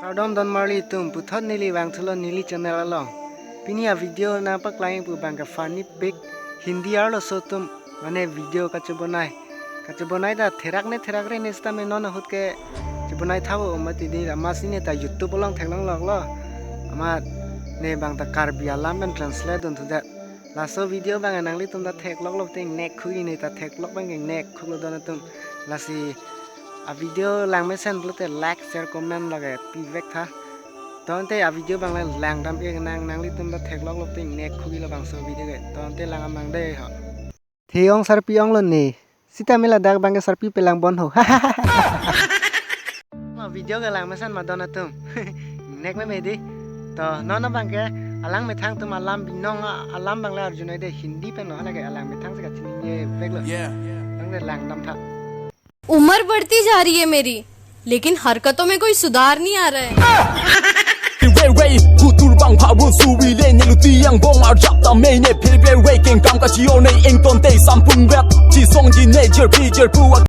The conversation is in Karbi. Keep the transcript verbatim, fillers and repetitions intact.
Kardom don marli atum, puthot neli vangthulo neli channel along. Pini a video nangpaklang pu abangke funny pic, Hindi arloso atum mane video kachebonai. Kachebonai ta therak ne therak re ne sitame non ahut ke chebonai tha-o, mati di amat si ne ta YouTube along theklong loklo. Amat ne abang ta Karbi alam pen translate dun thudet. Laso video abang nanglitum ta thekloklo te ingnek khukji, ne ta theklok abangke ingnek khuklo don atum. Lasi a video langmesen pulote like, share, comment lake pivek tha. Tangte a video abang le langdam-ik nang, nanglitum ta thekloklo te ingnek khukji labangso video ke. Tangte lang amang dei ho. Theyong sarpi onglo ne. Sitame ladak abangke sarpi pelang bon ho. Ma video ke langmesen ma don atum. Ingnek meme di. To non abangke alang methang atum alam binong a-, alam abang le arjunoi dei, Hindi pen lo, halake alang methang si kachinine veklo. Yeah. Tangte langdam tha. उम्र बढ़ती जा रही है मेरी, लेकिन हरकतों में कोई सुधार नहीं आ रहा है। Ray ray, kutur bang pharun suwi le ne luti angbong arjap ta mei ne phir ray ray, kengkam kachi-o ne ingtonte sampung rat, chisongji ne jerpi jerpu ak